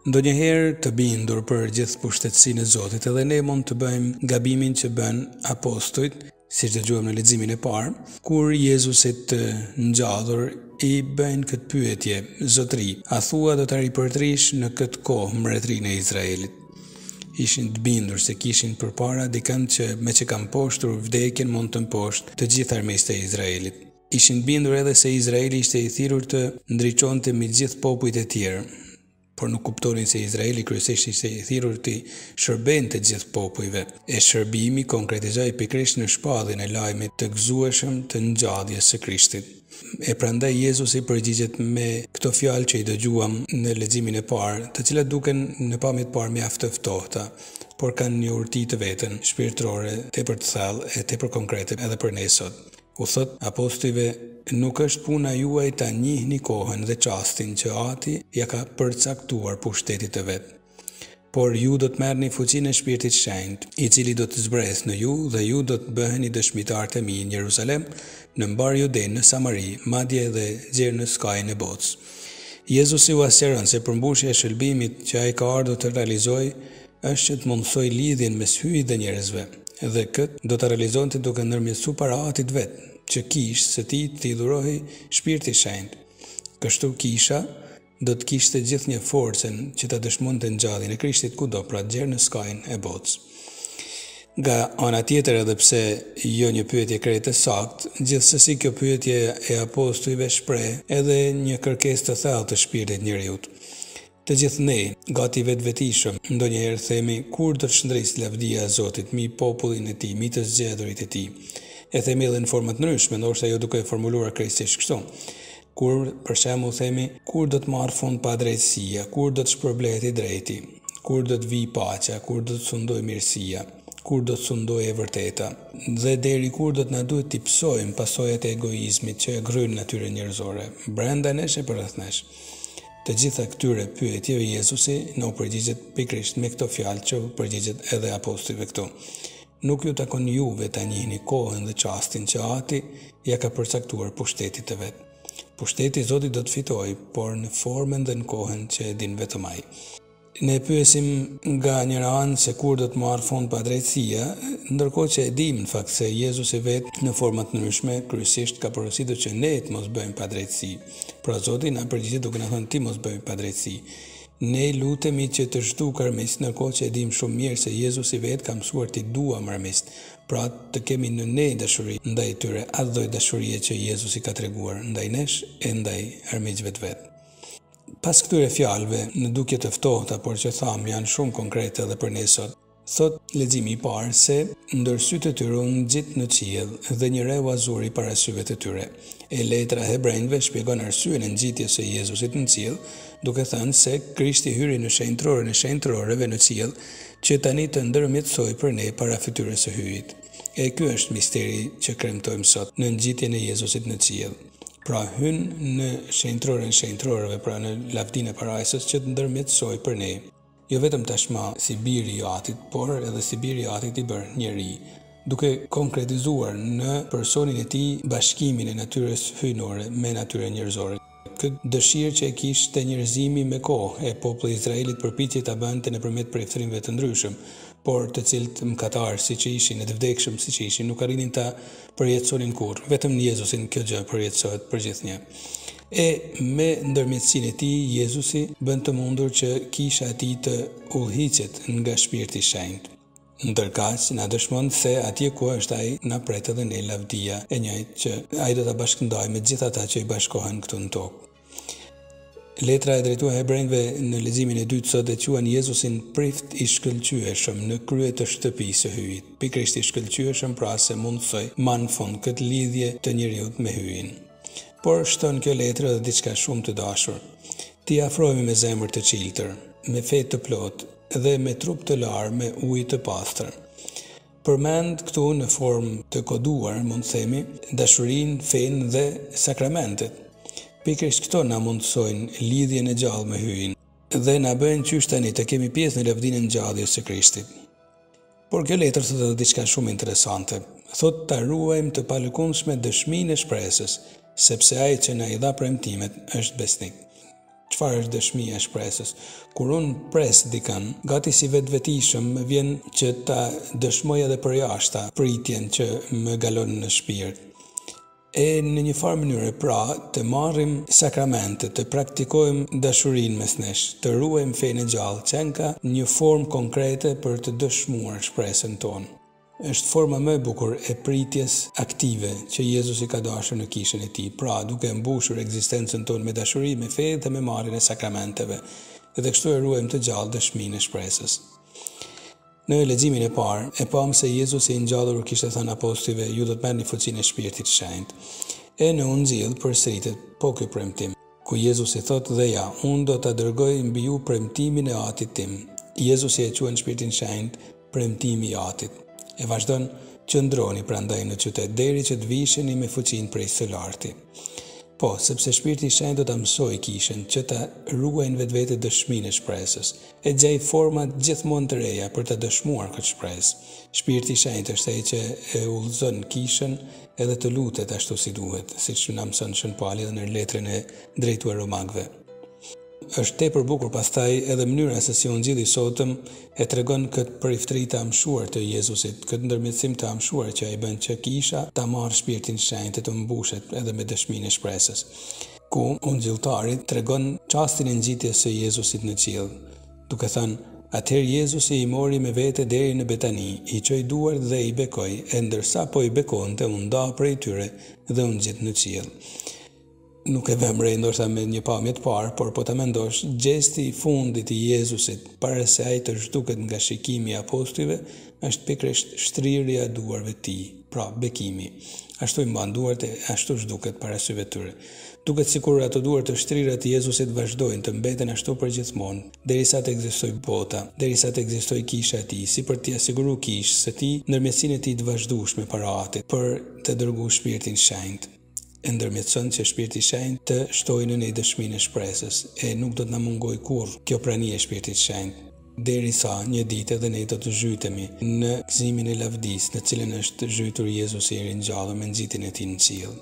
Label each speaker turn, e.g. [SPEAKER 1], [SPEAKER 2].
[SPEAKER 1] Ndonjëherë të bindur për gjithëpushtetësinë e Zotit, edhe ne mund të bëjmë gabimin që bënë apostujt, siç dëgjuam në leximin e parë, kur Jezusit të ngjallur i bëjnë këtë pyetje, Zotëri, a thua do ta ripërtërish në këtë kohë mbretërinë e Izraelit? Ishin të bindur se kishin përpara dikënd që meqë ka mposhtur vdekjen mund të mposhtë të gjithë armiqtë e Izraelit. Ishin bindur edhe se Izraeli ishte i thirrur të ndriçonte mbi gjithë popujt e tjerë, por nuk kuptonin se Izraeli kryesisht ishte i thirrur t'i shërbente gjithë popujve, e shërbimi konkretizohej pikërisht në shpalljen e lajmit të gëzueshëm të ngjalljes së Krishtit. E prandaj Jezusi përgjigjet me këto fjalë që i dëgjuam në leximin e parë, të cilat duken në pamje të parë mjaft të ftohta, por kanë një urti të vetën, shpirtërore, tepër të thellë e tepër konkrete edhe për ne sot. U thotë apostujve, Nuk është puna juaj ta njihni kohën dhe çastin që Ati ia ka përcaktuar pushtetit të vet. Por ju do të merrni fuqinë e Shpirtit Shenjt, i cili do të zbresë në ju dhe ju do të bëheni dëshmitarët e mi në Jerusalem, në mbarë Judenë, në Samari, madje edhe gjer në skajin e botës. Jezusi ua sqaron se përmbushja e shëlbimit që ai ka ardhur të realizojë është që të mundësojë lidhjen mes Hyjit dhe njerëzve, dhe këtë do ta realizonte duke ndërmjetësuar para Atit vet, që kishës së tij t'i dhurohej Shpirti i Shenjtë. Kështu kisha do të kishte gjithnjë forcën që ta dëshmonte ngjalljen e Krishtit kudo, pra gjer në skajin e botës. Nga ana tjetër edhe pse jo një pyetje krejt e saktë, gjithsesi kjo pyetje e apostujve shpreh edhe një kërkesë të thellë të shpirtit të njeriut. Të gjithë ne, gati vetvetishëm, ndonjëherë themi, kur do të shndrisë lavdia e Zotit mi popullin e Tij, mi të zgjedhurit e Tij? E themi edhe në forma të ndryshme, ndoshta jo duke e formuluar krejtësisht kështu. Kur, për shembull, themi, kur do të marrë fund padrejtësia, kur do të shpërblehet i drejti, kur do të vijë paqja, kur do të sundojë mirësia, kur do të sundojë e vërteta, dhe deri kur do të na duhet t'i pësojmë pasojat e egoizmit që e gërryen natyrën njerëzore, brenda nesh e përreth nesh. Të gjitha këtyre pyetjeve Jezusi na u përgjigjet pikërisht me këto fjalë që u përgjigjet edhe apostujve këtu. Nuk ju takon juve ta njihni kohën dhe çastin që Ati ia ka përcaktuar pushtetit të vet. Pushteti i Zotit do të fitojë, por në formën dhe në kohën që e din vetëm Ai. Ne pyesim nga njëra anë se kur do të marrë fund padrejtësia, ndërkohë që e dimë në fakt se Jezusi vetë në forma të ndryshme kryesisht ka porositur që ne të mos bëjmë padrejtësi. Pra Zoti na përgjigjet duke na thënë ti mos bëj padrejtësi. Ne lutemi që të zhdukë armiqtë, ndërkohë që e dimë shumë mirë se Jezusi vetë ka mësuar t'i duam armiqtë, pra të kemi në ne dashuri ndaj tyre, atë lloj dashurie që Jezusi ka treguar ndaj nesh e ndaj armiqve të vet. Pas këtyre fjalëve, në dukje të ftohta, por që thamë janë shumë konkrete edhe për ne sot, thotë leximi i parë se ndër sytë e tyre u ngjit në qiell dhe një re ua zuri para syve të tyre. E letra e Hebrenjve shpjegon arsyen e ngjitjes së Jezusit në qiell, duke thënë se Krishti hyri në shenjtëroren e shenjtëroreve në qiell, që tani të ndërmjetësojë për ne para fytyrës së Hyjit. E ky është misteri që kremtojmë sot në ngjitjen e Jezusit në qiell. Pra hyn në shenjtëroren e shenjtëroreve, pra në lavdinë e parajsës që të ndërmjetësojë për ne, jo vetëm tashmë si biri i Atit, por edhe si biri i Atit i bërë njeri, duke konkretizuar në personin e tij bashkimin e natyrës hyjnore me natyrën njerëzore. Këtë dëshirë që e kishte njerëzimi me kohë, e populli i Izraelit përpiqej ta bënte nëpërmjet priftërinjve të ndryshëm, por të cilët mëkatarë siç ishin e të vdekshëm siç ishin, nuk arrinin ta përjetësonin kurrë. Vetëm në Jezusin kjo gjë përjetësohet përgjithnjë. E me ndërmjetësinë e tij, Jezusi bën të mundur që kisha e tij të udhëhiqet nga Shpirti i Shenjtë. Ndërkaq, na dëshmon se atje ku është ai, na pret edhe ne lavdia e njëjtë që ai do ta bashkëndajë me gjithë ata që i bashkohen këtu në tokë. Letra e drejtuar hebrenjve në leximin e dytë sot e quan Jezusin prift i shkëlqyeshëm në krye të shtëpisë së Hyjit. Pikërisht i shkëlqyeshëm pra se mundësoi ma në fund këtë lidhje të njeriut me Hyjin. Por shton kjo letër edhe diçka shumë të dashur. T'i afrohemi me zemër të çiltër, me fe të plotë dhe me trup të larë me ujë të pastër. Përmend këtu në formë të koduar, mund të themi, dashurinë, fenë dhe sakramentet. Pikërisht këto na mundësojnë lidhjen e gjallë me Hyjin dhe na bëjnë qysh tani të kemi pjesë në lavdinë e ngjalljes së Krishtit. Por kjo letër thotë edhe diçka shumë interesante. Thotë ta ruajmë të palëkundshme dëshminë e shpresës, sepse ai që na i dha premtimet është besnik. Çfarë është dëshmia e shpresës? Kur unë pres dikën, gati si vetvetishëm më vjen që ta dëshmoj edhe përjashta pritjen që më galon në shpirt. E në një farë mënyre, pra, të marrim sakramente, të praktikojmë dashurinë mes nesh, të ruajmë fenë e gjallë, qenka një formë konkrete për të dëshmuar shpresën tonë. Është forma më e bukur e pritjes aktive që Jezusi ka dashur në Kishën e Tij, pra, duke e mbushur ekzistencën tonë me dashuri, me fe dhe me marrjen e sakramenteve. Dhe kështu e ruajmë të gjallë dëshminë e shpresës. Në leximin e parë, e pamë se Jezusi i ngjallur u kishte thënë apostujve, Ju do të merrni fuqinë e Shpirtit të Shenjtë. E në Ungjill përsëritet po ky premtim, ku Jezusi thotë, Dhe ja, unë do ta dërgoj mbi ju premtimin e Atit tim. Jezusi e quan Shpirtin Shenjt premtimi i Atit. E vazhdon, Qëndroni prandaj në qytet deri që të visheni me fuqinë prej së larti. Po, sepse Shpirti i Shenjtë do ta mësojë kishën që ta ruajë në vetvete dëshminë e shpresës, e të gjejë forma gjithmonë të reja për ta dëshmuar këtë shpresë. Shpirti i Shenjtë është ai që e udhëzon kishën edhe të lutet ashtu si duhet, siç na mëson Shën Pali edhe në letrën e drejtuar romakëve. Është tepër bukur pastaj edhe mënyra se si Ungjilli i sotëm e tregon këtë priftëri të amshuar të Jezusit, këtë ndërmjetësim të amshuar që ai bën që kisha ta marrë Shpirtin Shenjt e të mbushet edhe me dëshminë e shpresës. Ku ungjilltari tregon çastin e ngjitjes së Jezusit në qiell, duke thënë, Atëherë Jezusi i mori me vete deri në Betani, i çoi duart dhe i bekoi, e ndërsa po i bekonte u nda prej tyre dhe u ngjit në qiell. Nuk e vëmë re ndoshta me një pamje të parë, por po ta mendosh, gjesti i fundit i Jezusit para se ai të zhduket nga shikimi i apostujve është pikërisht shtrirja e duarve të tij, pra bekimi. Ashtu i mban duart e ashtu zhduket para syve të tyre. Duket sikur ato duar të shtrira të Jezusit vazhdojnë të mbeten ashtu përgjithmonë, derisa të ekzistojë bota, derisa të ekzistojë kisha e tij, si për t'ia siguruar kishës së tij ndërmjetësinë e tij të vazhdueshme para Atit, për të dërguar Shpirtin Shenjt. E ndërmjetëson që Shpirti i Shenjtë të shtojë në ne dëshminë e shpresës, e nuk do të na mungojë kurrë kjo prani e Shpirtit të Shenjtë, derisa një ditë edhe ne do të zhytemi në gëzimin e lavdisë në të cilën është zhytur Jezusi i ringjallur me ngjitjen e tij në qiell.